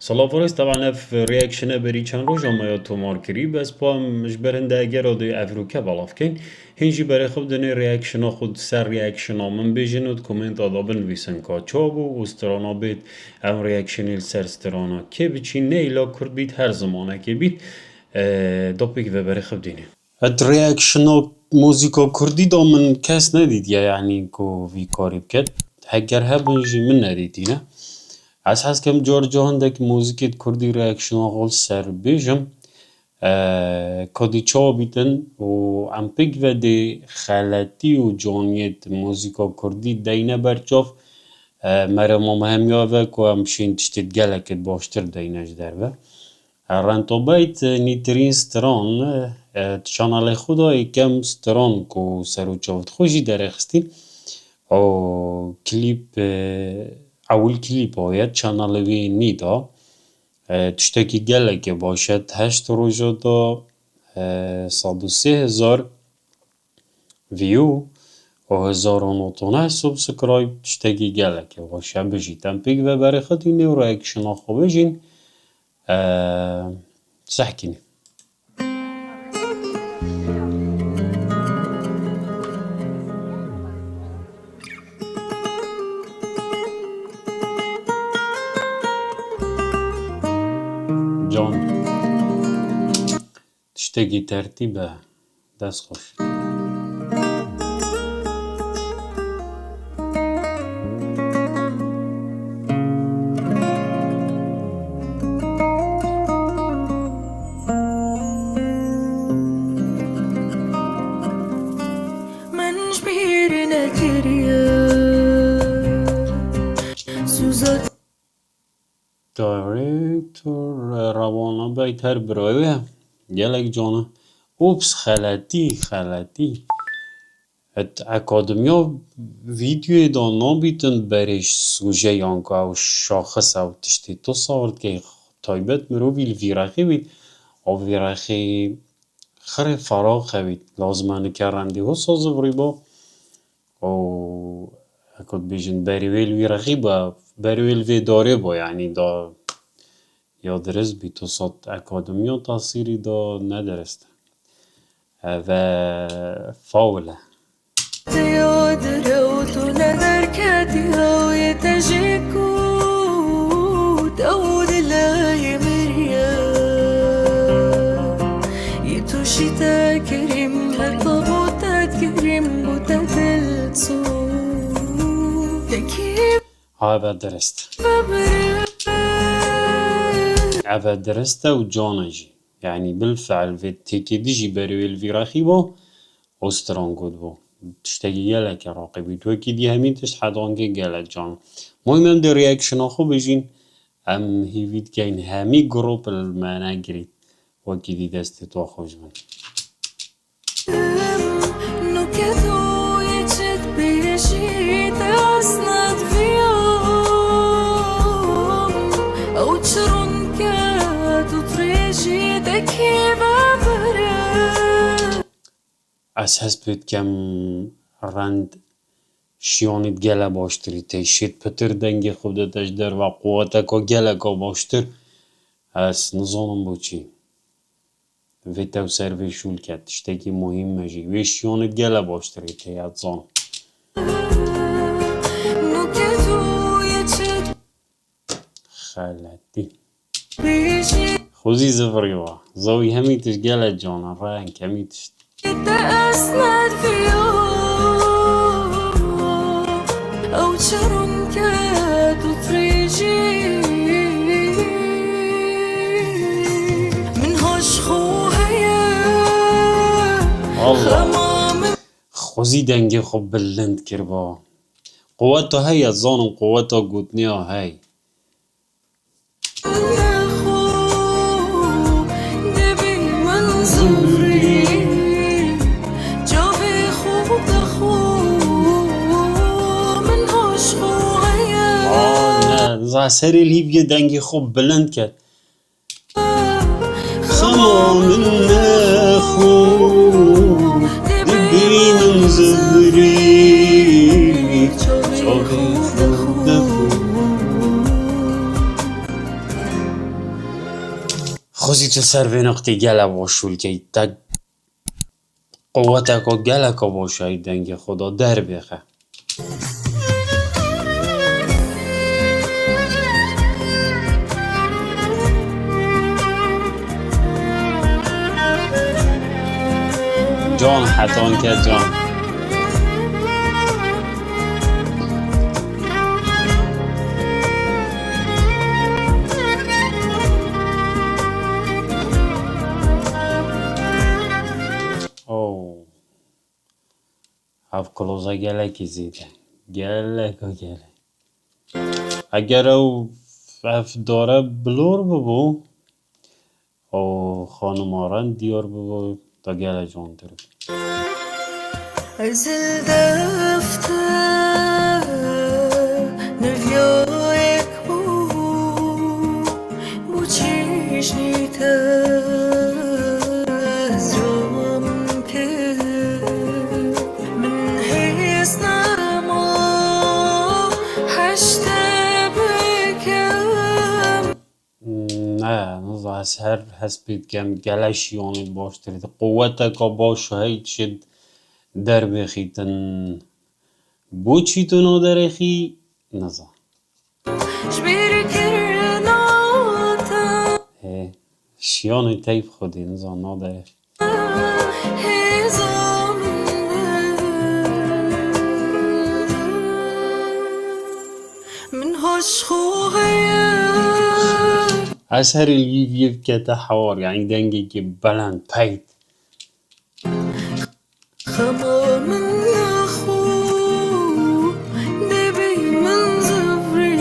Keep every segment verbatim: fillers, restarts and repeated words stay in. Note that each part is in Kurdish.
Silav û rêz, teban ev reaction-e berî çend roja me ya tomar kirî, bes pa em ji ber hinde eger adê evroke belav keyn. Hîn jî berê xwe bidinê reaction-a xwe, ser reaction-a min bêjin û di komenta de binivîsin ka çawa bû û strana bêt, em reaction-ê li ser strana kê biçîn, ne îla kurd bît, her zimanekê bît. E, da pêk ve berê xwe bidînê. Et reaction-a muzîka kurdî da min kes nedîtiye, yanî ku vî karî biket. Heger hebin jî min nedîtîne. Ez hez kem car ca hindek muzîkêt kurdî reaction-a xwe li ser bêjim. E, kadî çawa bîtin û em pêk ve dê xeletî û caniyêt muzîka kurdî deyne ber çav. E, merema me hemiya ve ku em şîn tiştêt gelekêt baştir deyne ji derve. Rentobeyt nîtirîn stran, e, çanalê xwe da yekem stran ku ser û çav xwe jî derêxistî. O klîp, e, ewil klîp o ye, çanalê wî nî da. E, tiştekî gelekê baş e, di heşt roja da, e, sed û sê hezar view û hezar û nod û neh subscribe, tiştekî gelekê baş e, bijît. Em pêk ve berê xwe dînê û reaction-a xwe bijîn. Eee, sehkînî. Can. Tiştekî tertîb e. Dest xweş. Min ji bîr nekiriye. Suza Director, e, Rewana Beyt her birayê ye. Gelek can e. Ups, xeletî, xeletî. Et akademiya vîdeoyê de nabîtin berê suje yan ku ew şaxis ew tiştê tu sawir dikey taybet mirovî li vîrexî bît. Ew vîrexî xirê ferax hebît. Lazim e nike rendî wisa zivirî bo. û heko dibêjin berî wê li wî rexî bû, berî wê li vê darê bû, yanî da ya dirist bî, tu sed akademiya tasîrî da ne dirist e. Ev e faul e. Te ya direw tu ne derketî ew yê te jê kût ew dileyê miriye. Yê tu jî te kirîm heta bû te kirîm bû te dil çû. Te kî Ha, eve dirist. Eve dirist e û can e jî. Yanî bilfe'l vê têkê dijî berê wê li vî rexî bo, o stran got bo. Tiştekî gelekî raqî bît. Wekî dî hemî tişt hedangê gelek can. Muhîm em dê reaction-a xwe bijîn. Em hîvî dikeyn hemî grûp li me negirît. Wekî dî destê to xweş bin. Nuke tu yê çi dibêjî, te ez nediviyam. Ew çi rûnke tu dirêjî, te kî vebire. Ez hest pê dikem rend şiyanî gele baştirî tê şêt pitir dengê xwe bide te ji derve quweteka geleka baştir. Ez nizanim bo çi. Vê tew ser vê şûl ket. Tiştekî muhîm me jî. Wê şiyanê gele baştirî tê, ez zanim. Nuke tu yê çi Xeletî. Xwezî zivirî wa. Zawî hemî tişt gele can e, reng hemî tişt. Te ez nediviyam. Ew çi rûnke tu dirêjî. Min hoş xwe heye. Allah. Xema min Xwezî dengê xwe bilind kiriba. Quweta heye, zanim quweta gotinê ya hey. Aa, ne, za serê lîviyê dengê xwe bilind ket. Xema min nexwe, dibînim zivirî, çavê xwe dexwe. Xwezî tu ser vê noqtê gele baş şûl key. Te quweteka geleka baş heyî dengê xwe da derbêxe. Can hetanke can. Oh. Ev kloza gelekî zêde. Geleka gelek. Eger ew ev dare bilor bibû, û xanima ren diyar bibû, da gele cantir bû. Ez li defter niviyayek bû, bû çîşnî te ez ram kir. Min hêz nema heşte bikim. Ne, niza, ez her hespê dikem, gele şiyanê baştir. Quweteka baş heyt şid derbêxîtin. Boçî tu naderêxî, niza. Ji bîrkirina te. Hê, şiyanê teyb xwedî, niza, naderêxî. Hêza min min hoş xwe heye. Ez herî li vî viyê kete hewar, yanî dengekî belend, peyt. Xema min nexwe, dibî min zivrî,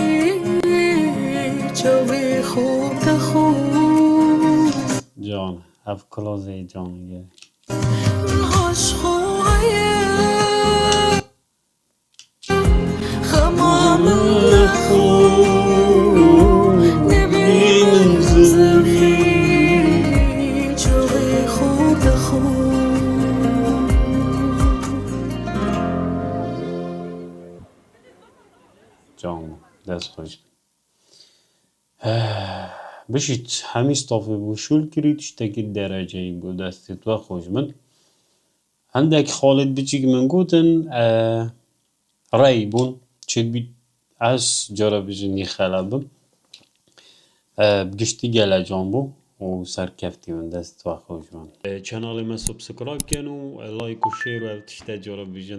çavê xwe te xwe. Can, ev klozê can e. Min hoş xwe heye. Xema min nexwe, dibî min zivrî, çavê xwe te xwe. Can, dest xweş. Bişît, hemî stafê bû şûl kirî, tiştekî dereceyî bû, destê we xweş bin. Hindek xalê biçîk min gotin, e, rey bûn, çêdibî ez cara bijî nîxele bim. E, bi giştî gele can bû û serkeftî bin, dest we xweş bin. E, çenalê me subscribe ken û, e, like û share û ev tişte cara bijin.